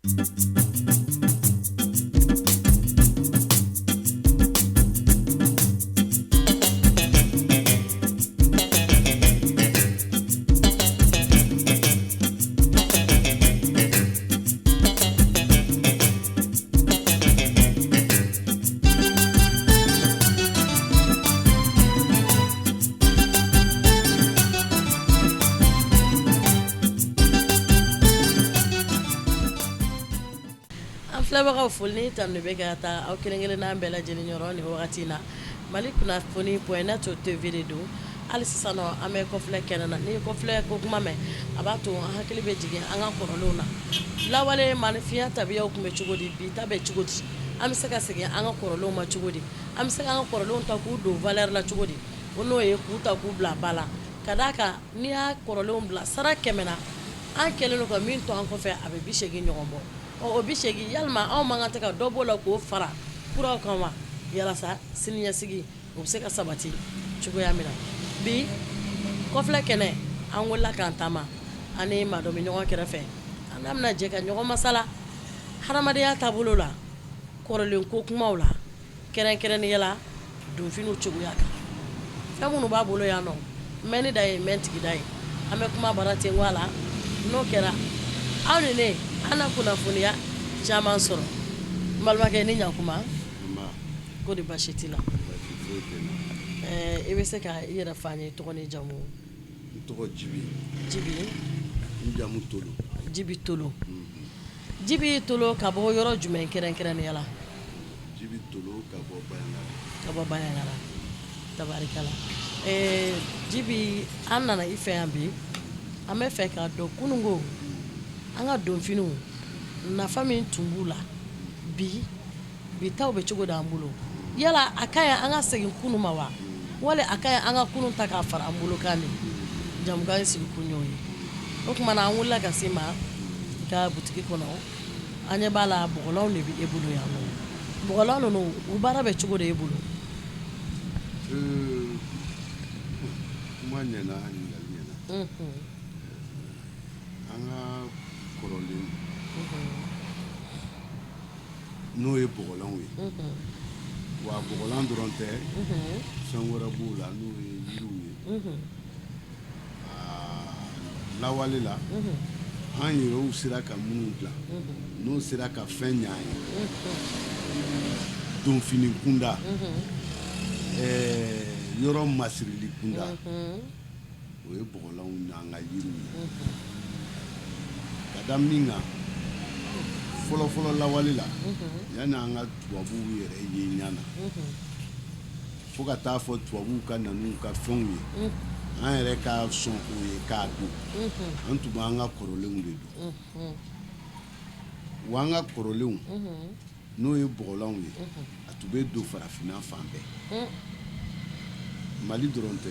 An filɛbagaw foli ni tanu bɛ ka taa aw kelen kelen n'an bɛɛ lajɛlen yɔrɔ nin wagati in na Mali kunnafoni point net TV de don hali sisan nɔ an bɛ kɔfilɛ kɛnɛ na n'i ye kɔfilɛ ko kuma mɛn a b'a to an hakili bɛ jigin an ka kɔrɔlenw na lawale maaninfinya tabiyaw tun bɛ cogo di bi ta bɛ cogo di an bɛ se ka segin an ka kɔrɔlenw ma cogo di an bɛ se k'an ka kɔrɔlenw ta k'u don valeur la cogo di o n'o ye k'u ta k'u bila ba la ka d'a kan n'i y'a kɔrɔlenw bila sara 100 na an kɛlen don ka min to an kɔfɛ a bɛ 80 ɲɔgɔn bɔ ɔ o 80 yalima anw man kan tɛ ka dɔ b'o la k'o fara kuraw kan wa yalasa siniɲɛsigi o bɛ se ka sabati cogoya min na bi kɔfilɛ kɛnɛ an wulila k'an taama an ni maa dɔ bɛ ɲɔgɔn kɛrɛfɛ an n'a bɛna jɛ ka ɲɔgɔn masala hadamadenya taabolo la kɔrɔlen ko kumaw la kɛrɛnkɛrɛnnenya la donfiniw cogoya kan fɛn minnu b'a bolo yan nɔ mɛnni da ye mɛn tigi da ye an bɛ kuma bara ten a la n'o kɛra aw ni ne an na kunnafoniya caman sɔrɔ n balimakɛ ni ɲakuma ko di baasi t'i la i bɛ se ka i yɛrɛ fɔ an ye tɔgɔ ni jamu n tɔgɔ Jibi Jibi n jamu Tolo Jibi Tolo Jibi Tolo ka bɔ yɔrɔ jumɛn kɛrɛnkɛrɛnnenya la Jibi Tolo ka bɔ Banjagara ka bɔ Banjagara tabarikala Jibi an nana i fɛ yan bi an bɛ fɛ k'a dɔn kununko an ka donfiniw nafa min tun b'u la bi bi taw bɛ cogo di an bolo yala a ka ɲi an ka segin kunun ma wa wali a ka ɲi an ka kunun ta k'a fara an bolo kan de jamukan in sigi kun y'o ye o tuma na an wulila ka se i ma i ka butigi kɔnɔ an ɲɛ b'a la bɔgɔlanw de bɛ e bolo yan nɔ bɔgɔlan ninnu u baara bɛ cogo di e bolo kuma ɲɛna ɲininkali ɲɛna an ka kɔrɔlen n'o ye bɔgɔlanw ye wa bɔgɔlan dɔrɔn tɛ fɛn wɛrɛ b'o la n'o ye yiriw ye lawale la an yɛrɛw sera ka minnu dilan n'o sera ka fɛn ɲɛ an ye donfini kunda yɔrɔ masirili kunda o ye bɔgɔlanw n'an ka yiriw ye ka da min kan fɔlɔfɔlɔ lawale la yanni an ka tubabuw yɛrɛ ye ɲɛ na fo ka taa fɔ tubabuw ka na n'u ka fɛnw ye an yɛrɛ ka sɔn o ye k'a don an tun b'an ka kɔrɔlenw de don wa an ka kɔrɔlenw n'o ye bɔgɔlanw ye a tun bɛ don farafinna fan bɛɛ mali dɔrɔn tɛ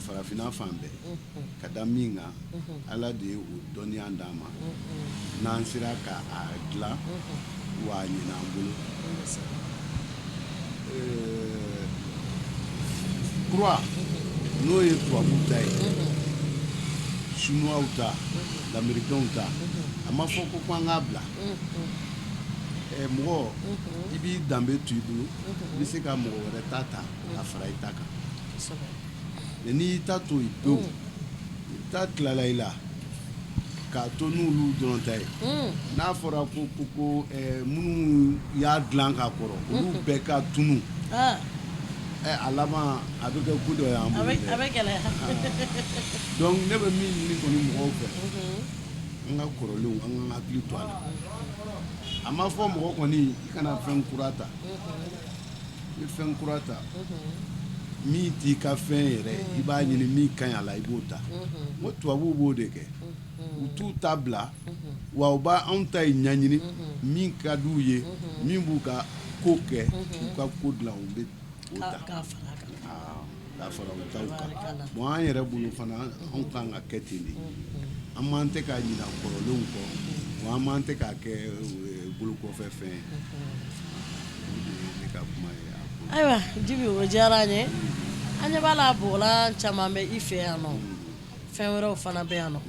farafinna fan bɛɛ ka da min kan ala de ye o dɔnniya d'an ma n'an sera ka a dilan wa a ɲɛna an bolo kura n'o ye tubabu ta ye chinois ta l'américain ta a ma fɔ ko an k'a bila mɔgɔ i b'i danbe to i bolo i bɛ se ka mɔgɔ wɛrɛ ta ta ka fara i ta kan mais n'i y'i ta to yen pewu i ta tilala i la k'a to n'olu dɔrɔn ta ye n'a fɔra ko ko ko minnu y'a dilan ka kɔrɔ olu bɛɛ ka tunu a laban a bɛ kɛ ko dɔ y'an bolo a bɛ gɛlɛya donc ne bɛ min ɲini kɔni mɔgɔw fɛ an ka kɔrɔlenw an ka hakili to a la a ma fɔ mɔgɔ kɔni i kana fɛn kura ta i fɛn kura ta min t'i ka fɛn yɛrɛ i b'a ɲini min ka ɲi a la i b'o ta n ko tubabuw b'o de kɛ u t'u ta bila wa u b'a anw ta in ɲɛɲini min ka d'u ye min b'u ka ko kɛ u ka ko dilan u bɛ o ta k'a fara u taw kan bon an yɛrɛ bolo fana anw kan ka kɛ ten de an man tɛ ka ɲina kɔrɔlenw kɔ wa an man tɛ k'a kɛ bolokɔfɛ fɛn ye o de ye ne ka kuma ye a ko ayiwa Jibi o diyara an ye an ɲɛ b'a la bɔgɔlan caman bɛ i fɛ yan nɔ fɛn wɛrɛw fana bɛ yan nɔ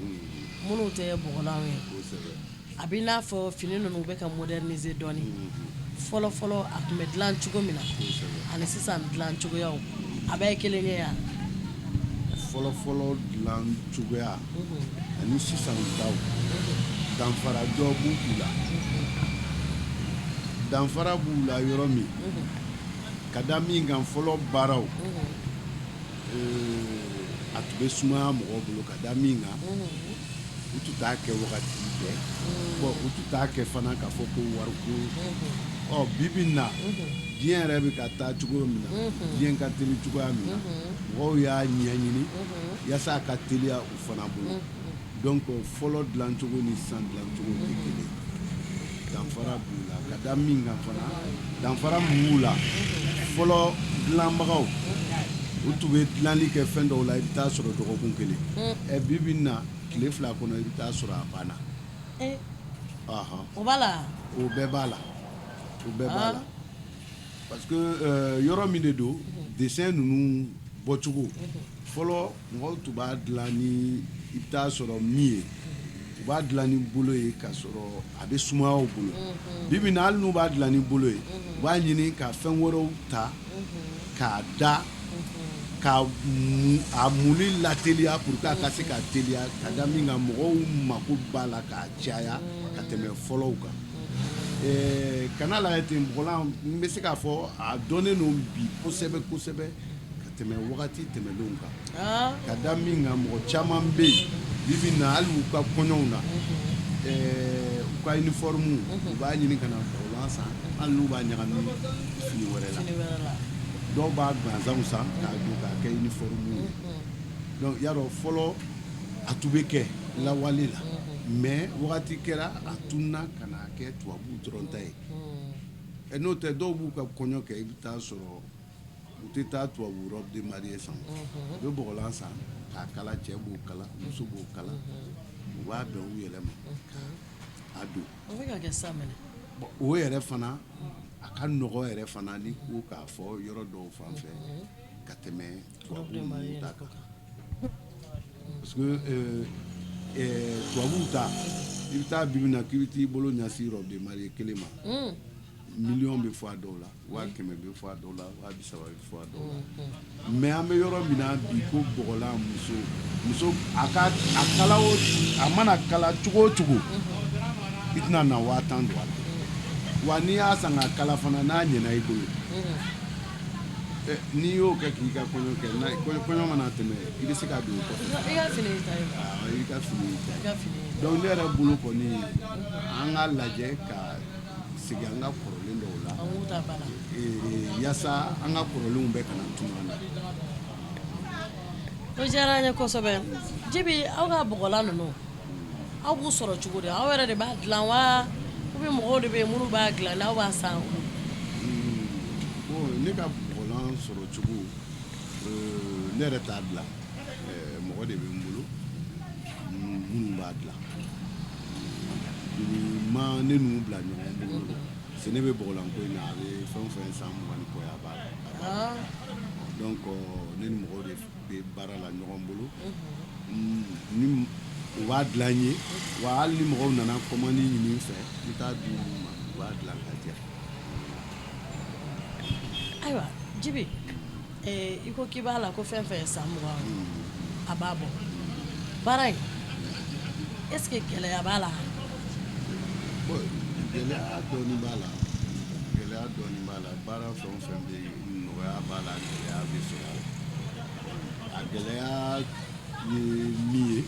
minnu tɛ bɔgɔlanw ye. A bɛ n'a fɔ fini ninnu bɛ ka moderniser dɔɔnin. Fɔlɔ fɔlɔ, a tun bɛ dilan cogo min na ani sisan dilan cogoyaw, a bɛɛ ye kelen ye yan? Fɔlɔ fɔlɔ dilan cogoya ani sisan taw, danfara dɔ b'u la. Danfara b'u la yɔrɔ min, ka da min kan, fɔlɔ baaraw, a tun bɛ sumaya mɔgɔw bolo, ka da min kan, u tun t'a kɛ wagati bɛɛ. Bon, u tun t'a kɛ fana k'a fɔ ko wariko. Ɔ, bi bi in na, diɲɛ yɛrɛ bɛ ka taa cogo min na, diɲɛ ka teli cogoya min na, mɔgɔw y'a ɲɛɲini yaasa a ka teliya u fana bolo. Donc fɔlɔ dilancogo ni sisan dilancogo tɛ kelen, danfara b'u la. Ka da min kan fana, danfara min b'u la, fɔlɔ dilanbagaw, u tun bɛ dilanli kɛ fɛn dɔw la, i bɛ taa sɔrɔ dɔgɔkun kelen. Ɛ, bi bi in na, tile 2 kɔnɔ, i bɛ taa sɔrɔ a banna. O b'a la. O bɛɛ b'a la, o bɛɛ b'a la, parce que yɔrɔ min de don, dessin ninnu bɔcogo, fɔlɔ mɔgɔw tun b'a dilan ni, i bɛ taa sɔrɔ min ye, u b'a dilan ni bolo ye k'a sɔrɔ a bɛ sumaya u bolo. Bi bi in na, hali n'u b'a dilan ni bolo ye, u b'a ɲini ka fɛn wɛrɛw ta k'a da ka a muli lateliya pour que a ka se ka teliya. Ka da min kan, mɔgɔw mako b'a la k'a caya ka tɛmɛ fɔlɔw kan. Kana lajɛ ten, bɔgɔlan, n bɛ se k'a fɔ a dɔnnen don bi kosɛbɛ kosɛbɛ ka tɛmɛ wagati tɛmɛnlenw kan. Ka da min kan, mɔgɔ caman bɛ yen bi bi in na, hali u ka kɔɲɔw na, u ka uniforme, u b'a ɲini ka na bɔgɔlan san, hali n'u b'a ɲagami fini wɛrɛ la. Dɔw b'a gansanw san k'a don k'a kɛ uniforme ye. Donc y'a dɔn, fɔlɔ a tun bɛ kɛ lawale la, mais wagati kɛra a tununa ka na kɛ tubabuw dɔrɔn ta ye. N'o tɛ, dɔw b'u ka kɔɲɔ kɛ, i bɛ taa sɔrɔ u tɛ taa tubabu robe de mariée san, u bɛ bɔgɔlan san k'a kala. Cɛ b'o kala, muso b'o kala, u b'a bɛn u yɛrɛ ma a don. O bɛ ka kɛ sa minɛ. Bon, o yɛrɛ fana a ka nɔgɔ yɛrɛ fana ni ko k'a fɔ yɔrɔ dɔw fan fɛ ka tɛmɛ tubabu ninnu ta kan, parce que tubabuw ta, i bɛ taa bibi na k'i bɛ t'i bolo ɲɛsin robe de mariée kelen ma, miliyɔn bɛ fɔ a dɔw la, 100 000 bɛ fɔ a dɔw la, 30 000 bɛ fɔ a dɔw la. Mais an bɛ yɔrɔ min na bi, ko bɔgɔlan, muso a ka a kala o, a mana kala cogo o cogo, i tɛna na 10 000 don a la. Wa n'i y'a san ka kala fana, n'a ɲɛna i bolo, n'i y'o kɛ k'i ka kɔɲɔ kɛ, n'a kɔɲɔ mana tɛmɛ, i bɛ se ka don o kɔfɛ. I ka fini ta ye. I ka fini ta. I ka fini. Donc ne yɛrɛ bolo kɔni, an ka lajɛ ka segin an ka kɔrɔlen dɔw la. An k'u ta ba la. Yaasa an ka kɔrɔlenw bɛɛ kana tunu an na. O diyara an ye kosɛbɛ. Jibi, aw ka bɔgɔlan ninnu, aw b'u sɔrɔ cogo di? Aw yɛrɛ de b'a dilan wa, ou bien mɔgɔw de bɛ yen minnu b'a dilan n'aw b'a san olu? Bon, ne ka bɔgɔlan sɔrɔ cogo, ne yɛrɛ t'a dilan. Mɔgɔ de bɛ n bolo minnu b'a dilan. Ni ma ne n'u bila ɲɔgɔn bolo, parce que ne bɛ bɔgɔlan ko in na, a bɛ fɛn o fɛn san 20 ni kɔ ye, a b'a. Donc ne ni mɔgɔw de bɛ baara la ɲɔgɔn bolo ni u b'a dilan n ye. Wa hali ni mɔgɔw nana commande ɲini n fɛ, n bɛ taa di olu ma, u b'a dilan ka di yan. Ayiwa Jibi, i ko k'i b'a la ko fɛn fɛn ye san 20, a b'a bɔ. Baara in, est ce que gɛlɛya b'a la? Bon, gɛlɛya dɔɔni b'a la, gɛlɛya dɔɔni b'a la. Baara fɛn o fɛn bɛ yen, nɔgɔya b'a la, gɛlɛya bɛ sɔrɔ a la. A gɛlɛya ye min ye,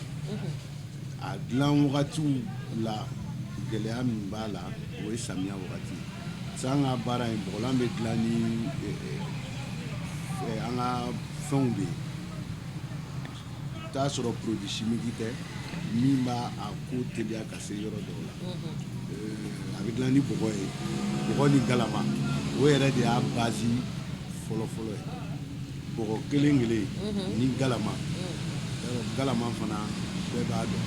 a dilan wagatiw la, gɛlɛya min b'a la, o ye samiya wagati. San ka baara in, bɔgɔlan bɛ dilan ni an ka fɛnw de ye. I t'a sɔrɔ produit chimique tɛ min b'a a ko teliya ka se yɔrɔ dɔw la. A bɛ dilan ni bɔgɔ ye, bɔgɔ ni galama. O yɛrɛ de y'a base fɔlɔ-fɔlɔ ye, bɔgɔ kelen kelen ni galama. Galama fana, bɛɛ b'a dɔn.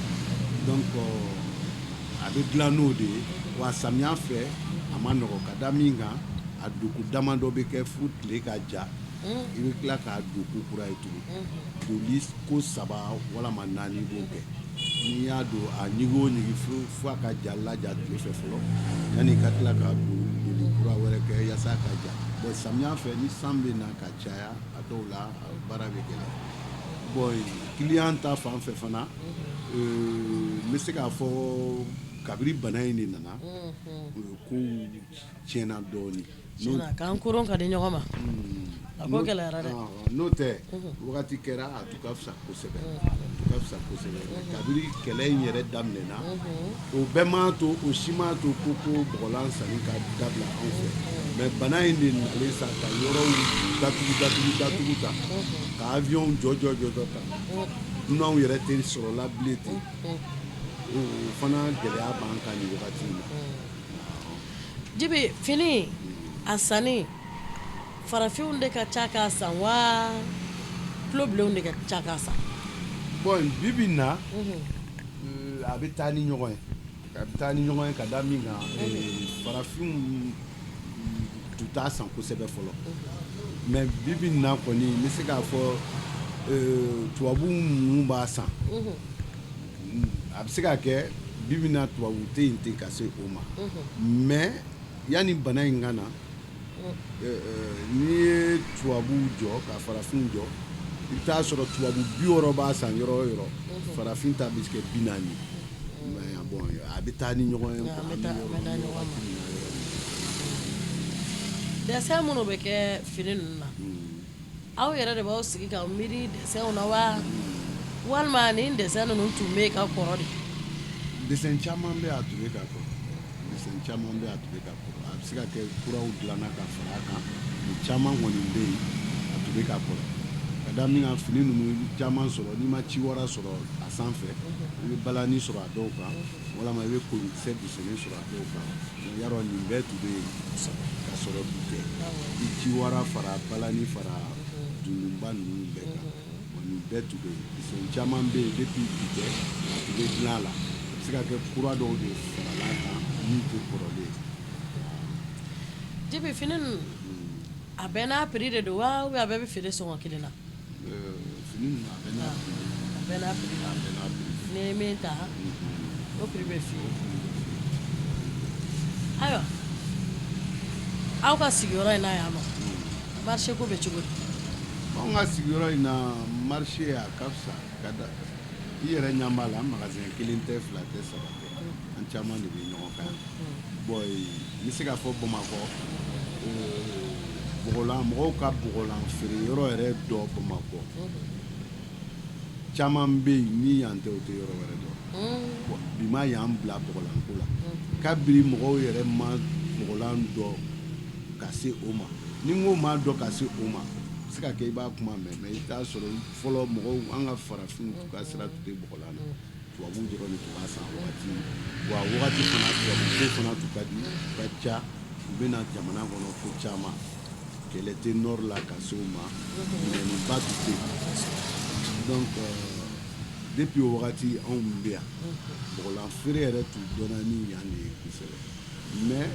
Donc a bɛ dilan n'o de ye. Wa samiya fɛ, a ma nɔgɔ, ka da min kan, a doku damadɔ bɛ kɛ fo tile ka ja, i bɛ tila k'a don ko kura ye tugun. Doli ko saba walama naani, i b'o kɛ. N'i y'a don a ɲigi o ɲigi fo a ka ja laja tile fɛ fɔlɔ yanni i ka tila ka donni kura wɛrɛ kɛ yaasa a ka ja. Bon, samiya fɛ, ni san bɛ na ka caya, a dɔw la a baara bɛ gɛlɛya. Bon, client ta fan fɛ fana, n bɛ se k'a fɔ kabiri bana in de nana, kow tiɲɛna dɔɔnin. K'an koron ka di ɲɔgɔn ma, a ko gɛlɛyara dɛ. N'o tɛ, wagati kɛra a tun ka fisa kosɛbɛ, a tun ka fisa kosɛbɛ. Kabiri kɛlɛ in yɛrɛ daminɛna, o bɛɛ m'a to, o si m'a to ko bɔgɔlan sanni ka dabila anw fɛ. Mais bana in de nalen sa ka yɔrɔw datugu datugu datugu ta, ka avion jɔ jɔ jɔ jɔ ta, dunanw yɛrɛ tɛ sɔrɔla bilen ten, o fana gɛlɛya b'an kan nin wagati in na. Jibi, fini a sanni, farafinw de ka ca k'a san wa tulobilenw de ka ca k'a san? Bon, bi bi in na, a bɛ taa ni ɲɔgɔn ye, a bɛ taa ni ɲɔgɔn ye ka da min kan, farafinw tun t'a san kosɛbɛ fɔlɔ. Mais bi bi in na kɔni, n bɛ se k'a fɔ tubabu ninnu b'a san. A bɛ se ka kɛ bi bi in na tubabu tɛ yen ten ka se o ma. Mais yanni bana in ka na, n'i ye tubabuw jɔ ka farafinw jɔ, i bɛ taa sɔrɔ tubabu 60 b'a san yɔrɔ o yɔrɔ, farafin ta bɛ kɛ 40. Mais bon, a bɛ taa ni ɲɔgɔn ye. A bɛ taa ɲɔgɔn ma. Dessin minnu bɛ kɛ fini ninnu na, aw yɛrɛ de b'aw sigi ka miiri dessinw na wa, walima nin dessin ninnu tun bɛ ka kɔrɔ de? Dessin caman bɛ, a tun bɛ ka kɔrɔ. Dessin caman bɛ, a tun bɛ ka kɔrɔ. A bɛ se ka kɛ kuraw dilanna ka fara a kan, mais caman kɔni bɛ yen, a tun bɛ ka kɔrɔ. Ka da min kan, fini ninnu, i bɛ caman sɔrɔ, n'i ma ciwara sɔrɔ a sanfɛ, i bɛ balani sɔrɔ a dɔw kan, walama i bɛ kolonkisɛ dessiné sɔrɔ a dɔw kan. Yarɔ, nin bɛɛ tun bɛ yen ka sɔrɔ bi tɛ. I ciwara fara balani fara dundunba ninnu bɛɛ kan, nin bɛɛ tun bɛ yen. Dessin caman bɛ yen, depuis bi tɛ, a tun bɛ dilan a la. A bɛ se ka kɛ kura dɔw de farala a kan min tɛ kɔrɔlen ye. Jibi, fini ninnu, a bɛɛ n'a prix de don wa, ou bien a bɛɛ bɛ feere sɔngɔ kelen na? Fini ninnu, a bɛɛ n'a prix. A bɛɛ n'a prix. A bɛɛ n'a prix. N'i ye min ta, o prix bɛ f'i ye. Ayiwa, aw ka sigiyɔrɔ in na yan nɔ, marché ko bɛ cogo di? Anw ka sigiyɔrɔ in na, marché a ka fisa ka da i yɛrɛ ɲɛ b'a la. Magasin kelen tɛ, fila tɛ, saba tɛ, an caman de bɛ ɲɔgɔn kan. Bon, n bɛ se k'a fɔ Bamakɔ, bɔgɔlan, mɔgɔw ka bɔgɔlan feere yɔrɔ yɛrɛ dɔ Bamakɔ, caman bɛ yen ni yan tɛ, o tɛ yɔrɔ wɛrɛ dɔn. Bon, bi ma yan bila bɔgɔlanko la. Kabiri mɔgɔw yɛrɛ ma bɔgɔlan dɔn ka se o ma, ni n ko ma dɔn ka se o ma, a bɛ se ka kɛ i b'a kuma mɛn, mais i t'a sɔrɔ fɔlɔ mɔgɔw, an ka farafin ka sira tun tɛ bɔgɔlan na. Tubabuw dɔrɔn de tun b'a san wagati wa wagati fana, tubabu ko fana tun ka di ka ca, u bɛ na jamana kɔnɔ ko caman. Kɛlɛ tɛ nord la ka se o ma, minɛniba tun tɛ yen. Donc depuis o wagati anw bɛ yan, bɔgɔlan feere yɛrɛ tun dɔnna ni yan de ye kosɛbɛ. Mais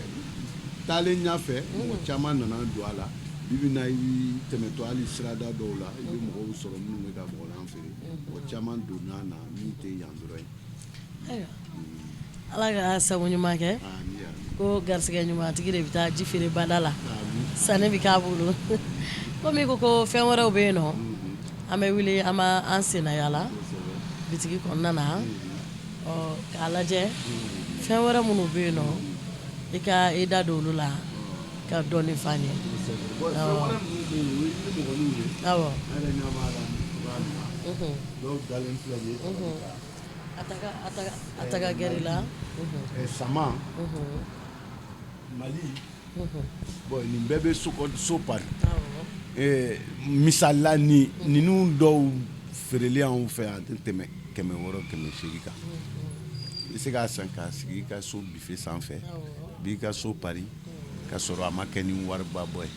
taalen ɲɛfɛ, mɔgɔ caman nana don a la. Bi bi in na, i b'i tɛmɛtɔ hali sirada dɔw la, i bɛ mɔgɔw sɔrɔ minnu bɛ ka bɔgɔlan feere. Mɔgɔ caman donna na min tɛ yan dɔrɔn ye. Ayiwa, Ala ka sago ɲuman kɛ. Ko garisɛgɛ ɲumantigi de bɛ taa ji feere bada la, sanni bɛ k'a bolo. Komi i ko fɛn wɛrɛw bɛ yen nɔ, an bɛ wuli, an b'an senna yaala bitigi kɔnɔna na, ɔ k'a lajɛ fɛn wɛrɛ minnu bɛ yen nɔ, i ka i da don olu la ka dɔɔnin f'an ye. Awɔ. Dɔw dalen filɛ nin ye. A ta ka gɛrɛ la. Sama Mali, bon, nin bɛɛ bɛ so pari. Misali la, ni ninnu dɔw feereli anw fɛ yan, a tɛ tɛmɛ 600, 800 kan. I bɛ se k'a san k'a sigi i ka so buffet sanfɛ, b'i ka so pari ka sɔrɔ a ma kɛ ni wariba bɔ ye.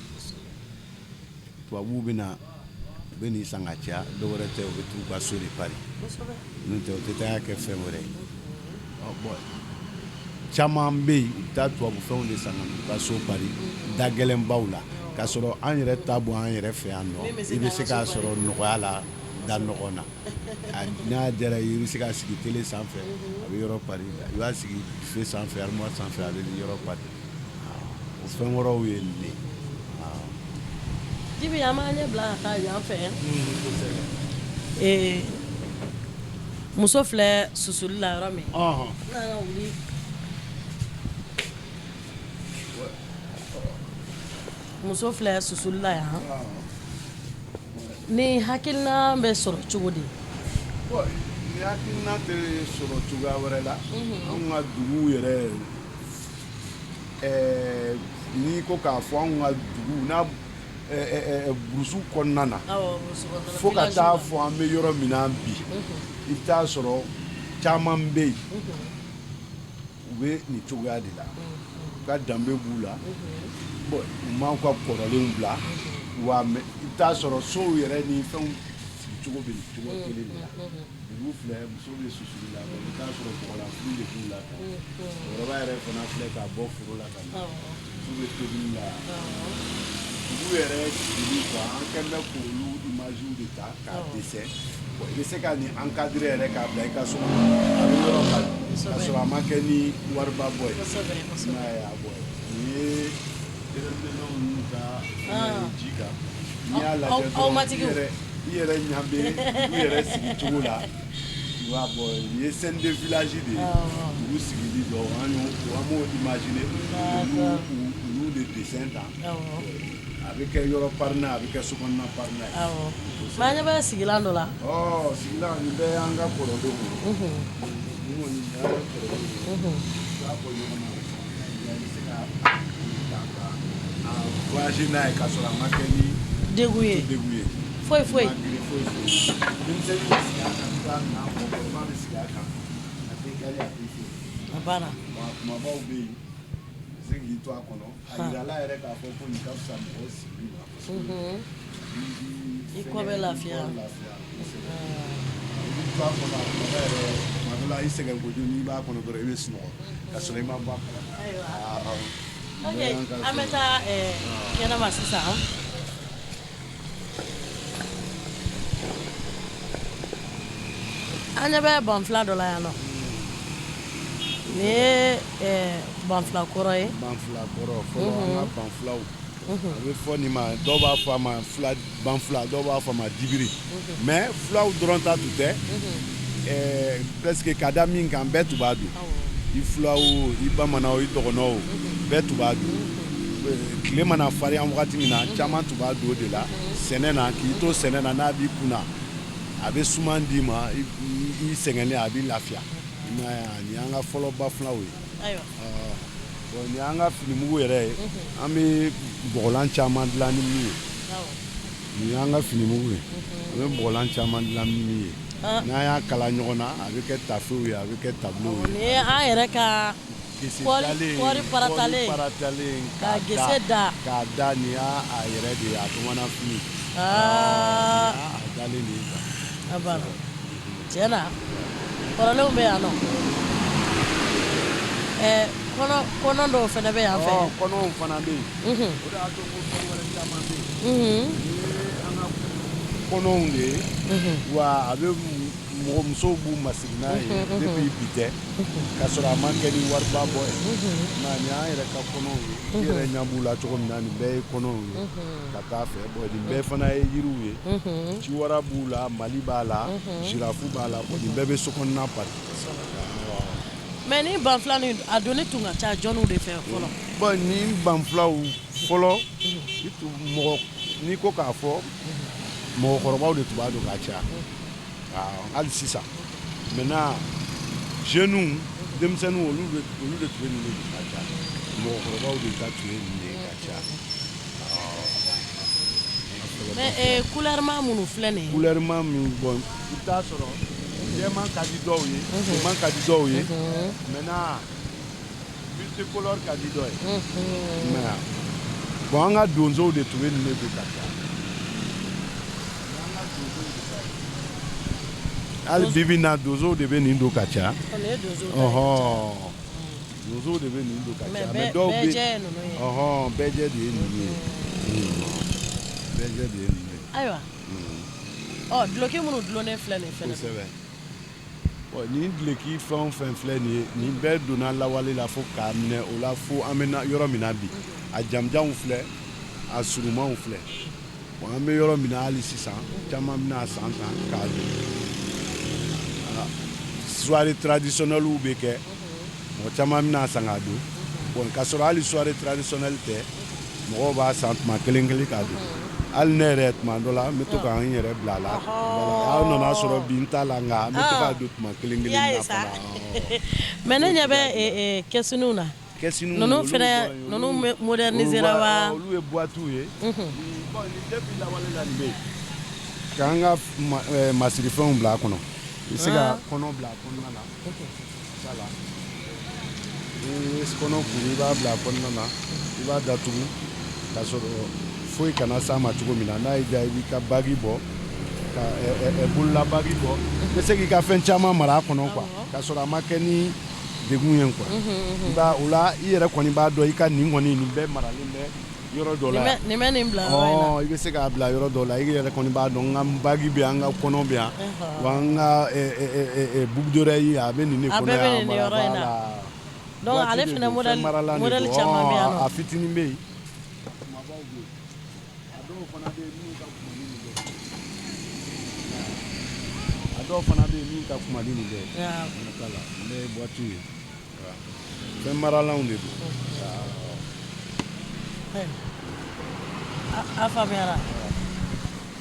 Tubabuw bɛ na, u bɛ nin san ka caya. Dɔw wɛrɛ tɛ, u bɛ t'u ka so de pari, n'o tɛ u tɛ taa kɛ fɛn wɛrɛ ye. Bon, caman bɛ yen, u bɛ taa tubabu fɛnw de san ka n'u ka so pari da gɛlɛnbaw la, k'a sɔrɔ an yɛrɛ ta bɔ an yɛrɛ fɛ yan nɔ, i bɛ se k'a sɔrɔ nɔgɔya la. da ɲɔgɔn na. N'a diyara i bɛ se k'a sigi télé sanfɛ, a bɛ yɔrɔ pari. I b'a sigi buffet sanfɛ, armoire sanfɛ, a bɛ yɔrɔ pari. O fɛn wɛrɛw ye nin de ye. Jibi, an b'an ɲɛ bila ka taa yan fɛ. Muso filɛ susuli la yɔrɔ min, n'an ka wuli, muso filɛ susuli la yan. Ni hakilina bɛ sɔrɔ cogo di? Bon, ni hakilina tɛ sɔrɔ cogoya wɛrɛ la, anw ka dugu yɛrɛ, n'i ko k'a fɔ anw ka dugu n'a burusu kɔnɔna na, fo ka taa fɔ an bɛ yɔrɔ min na bi, i bɛ taa sɔrɔ caman bɛ yen, u bɛ nin cogoya de la. U ka danbe b'u la. Bon, u m'aw ka kɔrɔlenw bila wa. I bɛ taa sɔrɔ sow yɛrɛ ni fɛnw sigicogo bɛ nin cogo kelen de la. Dugu filɛ, muso bɛ susuli la, i bɛ taa sɔrɔ bɔgɔlanfini de b'u la. Cɛkɔrɔba yɛrɛ fana filɛ ka bɔ foro la ka na, muso bɛ tobili la. Dugu yɛrɛ sigili quoi, an kɛn bɛ k'olu images de ta k'a dessin. Bon, i bɛ se ka nin encadrer yɛrɛ k'a bila i ka so kɔnɔ, a bɛ yɔrɔ ka sɔrɔ a ma kɛ ni wariba bɔ ye. I m'a ye a? Bɔ nin ye denmisɛnninw ninnu ka fɛngɛ ye ji kan. N'i y'a lajɛ dɔrɔn, i yɛrɛ ɲɛ bɛ dugu yɛrɛ sigicogo la. Tu vois, bon, nin ye scène de village de ye, dugu sigili dɔ. An y'o, an b'o imaginer, olu de dessin ta. A bɛ kɛ yɔrɔ parina, a bɛ kɛ sokɔnɔna parina ye. Awɔ, mais an ɲɛ bɛ sigilan dɔ la. Ɔ, sigilan, nin bɛɛ y'an ka kɔrɔlenw ye. Nin kɔni, nin y'an ka kɔrɔlenw ye. I b'a bɔ ɲɔgɔn na, i bɛ se ka ta ka a voyager n'a ye k'a sɔrɔ a ma kɛ ni degun ye. Degun ye. Foyi foyi. Ma girin foyi foyi. Denmisɛnnin bɛ sigi a kan cogoya min na, mɔgɔkɔrɔba bɛ sigi a kan, a tɛ kari, a tɛ foyi. A banna. Wa kumabaw bɛ yen, i bɛ se k'i to a kɔnɔ. A yirala yɛrɛ k'a fɔ ko nin ka fisa mɔgɔ sigili ma. I kɔ bɛ lafiya. I kɔ lafiya kosɛbɛ. I bɛ to a kɔnɔ, a kumaba yɛrɛ, tuma dɔ la i sɛgɛn kojugu, n'i b'a kɔnɔ dɔrɔn, i bɛ sunɔgɔ ka sɔrɔ i ma bɔ a kalama. Ayiwa, ok, an bɛ taa kɛnɛma sisan. An ɲɛ bɛ banfula dɔ la yan nɔ. Nin ye banfula kɔrɔ ye. Banfula kɔrɔ fɔlɔ, an ka banfulaw, a bɛ fɔ nin ma, dɔw b'a fɔ a ma fula banfula, dɔw b'a fɔ a ma dibiri. Mais fulaw dɔrɔn ta tun tɛ, presque ka da min kan, bɛɛ tun b'a dun. I fula o, i bamanan o, i dɔgɔnɔ o, bɛɛ tun b'a dun. Tile mana farinya wagati min na, caman tun b'a don o de la sɛnɛ na, k'i to sɛnɛ na, n'a b'i kunna, a bɛ suman d'i ma, i sɛgɛnnen, a b'i lafiya. I m'a ye, nin y'an ka fɔlɔ bafulaw ye. Bon, nin y'an ka finimugu yɛrɛ ye, an bɛ bɔgɔlan caman dilan ni min ye. Nin y'an ka finimugu ye, an bɛ bɔgɔlan caman dilan ni min ye. N'an y'a kala ɲɔgɔn na, a bɛ kɛ tafew ye, a bɛ kɛ tableau ye. Nin ye an yɛrɛ ka gese kɔɔri dalen paratalen. Paratalen. K'a gese da. K'a da. Nin y'a a yɛrɛ de ye, a bamanan fini. Nin y'a a dalen de ye tan. A banna, tiɲɛ na, kɔrɔlenw bɛ yan nɔ. Kɔnɔ kɔnɔ dɔw fana bɛ yan fɛ. Ɔ, kɔnɔw fana bɛ yen. O de y'a to ko fɛn wɛrɛ caman bɛ yen. Nin ye an ka kɔnɔw de ye wa, a bɛ mɔgɔ, musow b'u masiri n'a ye depuis bi tɛ, k'a sɔrɔ a ma kɛ ni wariba bɔ ye. Nka nin y'an yɛrɛ ka kɔnɔw ye. I yɛrɛ ɲɛ b'u la cogo min na, nin bɛɛ ye kɔnɔw ye ka taa fɛ. Bon, nin bɛɛ fana ye yiriw ye. Ciwara b'u la, mali b'a la, girafe b'a la. Bon, nin bɛɛ bɛ sokɔnɔna pari. Mais ni banfula nin, a donni tun ka ca jɔnniw de fɛ fɔlɔ? Bon, nin banfulaw fɔlɔ, i tun mɔgɔ, n'i ko k'a fɔ mɔgɔkɔrɔbaw de tun b'a don k'a caya. Hali sisan maintenant, jeunes, denmisɛnninw, olu de tun bɛ nin de don ka caya. Mɔgɔkɔrɔbaw de ta tun ye nin de ye ka caya. Mais couleur ma minnu filɛ nin ye? Couleur ma min, bon, i bɛ taa sɔrɔ jɛman ka di dɔw ye, finman ka di dɔw ye. Maintenant, multicolore ka di dɔw ye. Mais bon, an ka donsow de tun bɛ nin de don ka caya. An ka donsow de ta ye. Hali bibi in na, donsow de bɛ nin don ka caya. Nin ye donsow ta ye. Ɔhɔn, donsow de bɛ nin don ka Mais caya. bɛɛ Dɔw bɛɛ bɛ jɛ ye ninnu ye. Ɔhɔn, bɛɛ jɛ de ye ninnu ye. Bɛɛ jɛ de ye ninnu ye. Ayiwa. Ɔ, duloki minnu dulonnen filɛ nin fɛnɛ. Kosɛbɛ. Bon, nin duloki fɛn o fɛn filɛ nin ye, nin bɛɛ donna lawale la fo k'a minɛ o la fo an bɛ yɔrɔ min na bi. A jamujanw filɛ, a surunmanw filɛ. Bon, an bɛ yɔrɔ min na hali sisan, caman bɛna san tan k'a don. Soirée traditionnelle bɛ kɛ, mɔgɔ caman bɛna san k'a don. Bon, k'a sɔrɔ hali soirée traditionnelle tɛ, mɔgɔw b'a san tuma kelen kelen k'a don. Hali ne yɛrɛ, tuma dɔ la, n bɛ to ka n yɛrɛ bila a la. Aw nana sɔrɔ bi n t'a la, nka n bɛ to k'a don tuma kelen kelen na fana. Mais ne ɲɛ bɛ kɛsiniw na. Kɛsiniw. Ninnu fana, ninnu moderniser wa? Olu ye boîte ye. Bon, nin depuis lawale la nin bɛ yen. K'an ka masirifɛnw bila a kɔnɔ. I bɛ se ka kɔnɔ bila a kɔnɔna na. Voilà. N'i ye kɔnɔ kuru, i b'a bila a kɔnɔna na, i b'a datugu k'a sɔrɔ foyi kana s'a ma cogo min na. N'a y'i diya, i b'i ka bague bɔ, ka bolola bague bɔ. I bɛ se k'i ka fɛn caman mara a kɔnɔ quoi, k'a sɔrɔ a ma kɛ ni degun ye quoi. I b'a o la, i yɛrɛ kɔni b'a dɔn i ka nin kɔni, nin bɛɛ maralen bɛ yɔrɔ dɔ la. Nin bɛ nin bila yɔrɔ in na. I bɛ se k'a bila yɔrɔ dɔ la, i yɛrɛ kɔni b'a dɔn n ka bague bɛ yan, n ka kɔnɔ bɛ yan, wa n ka boucle d'oreille, a bɛ nin de kɔnɔ yan. A bɛɛ bɛ nin yɔrɔ in na. Donc ale fana modèle caman bɛ yan nɔ. A fitinin bɛ yen, kumabaw bɛ yen, a dɔw fana bɛ yen minnu ka kunba ni nin bɛɛ ye. A dɔw fana bɛ yen min ka kunba ni nin bɛɛ ye. Nin bɛɛ ye boîte ye. Fɛn maralanw de don. A faamuyara.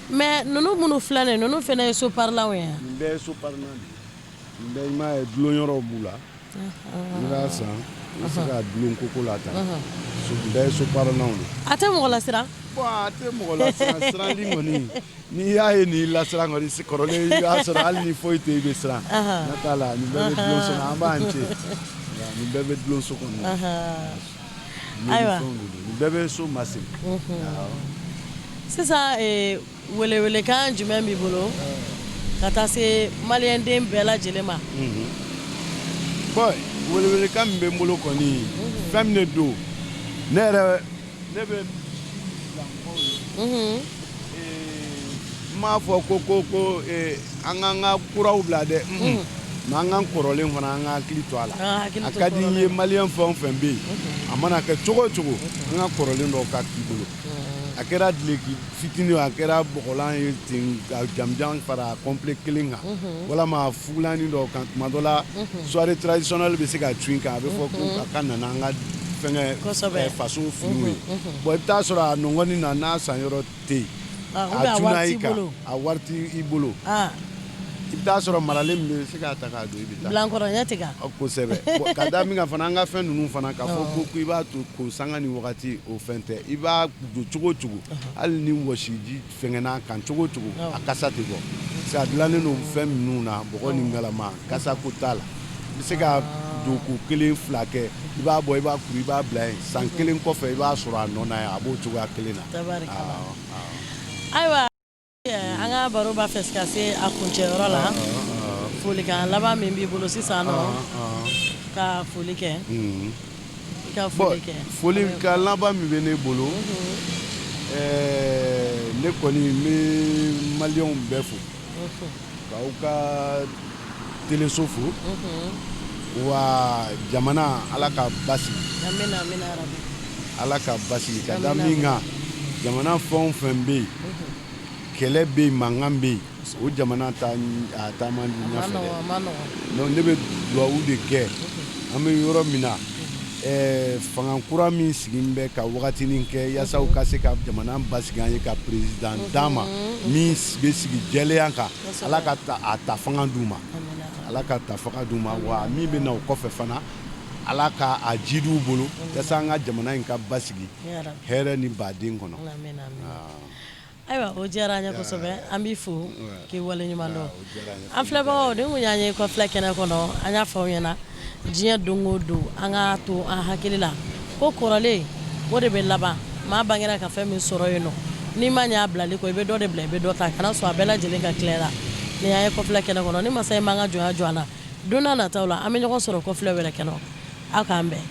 Mais ninnu minnu filɛ nin, ninnu fana ye so parilanw ye. Nin bɛɛ ye so parilan de ye. Nin bɛɛ, i m'a ye, dulon yɔrɔw b'u la. I b'a san, i bɛ se k'a dulon koko la tan. Nin bɛɛ ye so parilanw de ye. A tɛ mɔgɔ lasiran? Bon, a tɛ mɔgɔ lasiran. Siranli kɔni, n'i y'a ye n'i lasiran kɔni, kɔrɔlen i b'a sɔrɔ hali ni foyi tɛ, i bɛ siran. N'o t'a la, nin bɛɛ bɛ dulon so kɔnɔ, an b'an cɛ. Nin bɛɛ bɛ dulon so kɔnɔ. Ayiwa. Nin bɛɛ bɛ so masiri. Sisan, welewelekan jumɛn b'i bolo ka taa se maliyɛnden bɛɛ lajɛlen ma? Bon, welewelekan min bɛ n bolo kɔni, fɛn min de don, ne yɛrɛ ne bɛ bila mɔgɔw ye. N m'a fɔ ko an k'an ka kuraw bila dɛ, mais an k'an kɔrɔlen fana, an ka hakili to a la. A ka di n ye, maliyɛn fɛn o fɛn bɛ yen, a mana kɛ cogo o cogo, an ka kɔrɔlen dɔw ka k'i bolo. A kɛra duloki fitinin, a kɛra bɔgɔlan ye ten, ka jamujan fara complet kelen kan, walama fugulani dɔw kan. Tuma dɔ la, soirée traditionnelle bɛ se ka cun i kan, a bɛ fɔ ko a ka nana an ka fɛnkɛ faso finiw ye. Bon, i bɛ taa sɔrɔ a nɔngɔnni na, n'a san yɔrɔ tɛ yen, a cunna i kan, a wari t'i bolo, i bɛ taa sɔrɔ maralen min bɛ se k'a ta k'a don, i bɛ taa. Bilankɔrɔ ɲɛ tigɛ. Kosɛbɛ. Ka da min kan fana, an ka fɛn ninnu fana, k'a fɔ ko i b'a to ko sanga ni wagati, o fɛn tɛ. I b'a don cogo o cogo, hali ni wɔsiji fɛngɛn'a kan cogo o cogo, a kasa tɛ bɔ, parce que a dilannen don fɛn minnu na, bɔgɔ ni galama, kasa ko t'a la. I bɛ se ka don ko kelen fila kɛ, i b'a bɔ, i b'a kuru, i b'a bila yen. San kelen kɔfɛ, i b'a sɔrɔ a nɔ na yen, a b'o cogoya kelen na. Ayiwa, an ka baro b'a fɛ ka se a kuncɛyɔrɔ la. Folikan laban min b'i bolo sisan nɔ, ka foli kɛ, i ka foli kɛ. Folikan laban min bɛ ne bolo, ne kɔni n bɛ maliyɛnw bɛɛ fo, k'aw ka teleso fo, wa jamana, Ala ka basigi, Ala ka basigi. Ka da min kan, jamana fɛn o fɛn bɛ yen, kɛlɛ bɛ yen, mankan bɛ yen, o jamana a taa man di ɲɛfɛ dɛ. Donc ne bɛ dugawu de kɛ, an bɛ yɔrɔ min na, fanga kura min sigi bɛ ka wagatinin kɛ, yaasa u ka se ka jamana basigi an ye, ka président d'an ma min bɛ sigi jɛlenya kan. Ala ka a ta fanga d'u ma, Ala ka ta fanga d'u ma. Wa min bɛ na o kɔfɛ fana, Ala ka a jidi u bolo, yaasa an ka jamana in ka basigi hɛrɛ ni baden kɔnɔ. Ayiwa, o diyara an ye kosɛbɛ. An b'i fo k'i waleɲuman dɔn. An filɛbagaw, nin kun y'an ye kɔfilɛ kɛnɛ kɔnɔ. An y'a fɔ aw ɲɛna, diɲɛ don o don, an ka to an hakili la ko kɔrɔlen, o de bɛ laban. Maa bangera ka fɛn min sɔrɔ yen nɔ, n'i ma ɲɛ a bilali kɔ, i bɛ dɔ de bila, i bɛ dɔ ta. Kana sɔn a bɛɛ lajɛlen ka tila i la. Nin y'an ye kɔfilɛ kɛnɛ kɔnɔ. Ni masa in b'an ka jɔnya jɔ an na, don n'a nataw la, an bɛ ɲɔgɔn sɔrɔ kɔfilɛ wɛrɛ kɛnɛ. Aw k'an bɛn.